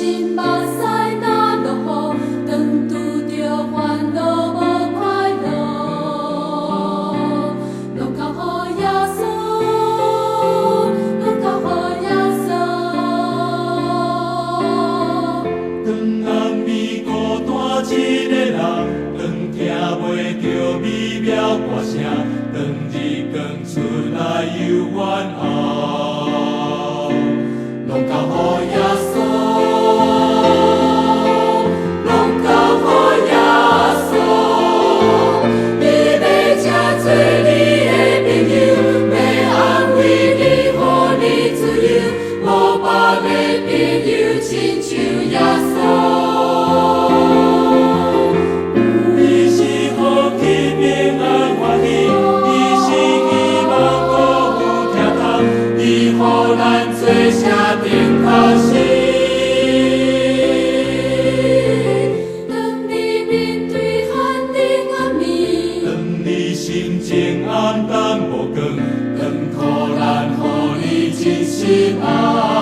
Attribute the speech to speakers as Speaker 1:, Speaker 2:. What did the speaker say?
Speaker 1: 身目屎若落雨，當拄著煩惱無快樂，攏交予耶穌，攏交予耶穌。
Speaker 2: 當暗暝孤單一个人，當聽袂著美妙歌聲，當日光出來猶原暗，攏交予耶穌，攏交予耶穌。
Speaker 1: 伊欲這做你的朋友，欲安慰你，予你自由，無別个朋友親像耶穌。
Speaker 2: 伊是福氣平安歡喜，伊是希望閣有疼痛，伊予咱做聖頂頭神。
Speaker 1: 當你面對寒冷暗暝，
Speaker 2: 當你心情暗淡無光，當苦難予你真心暗。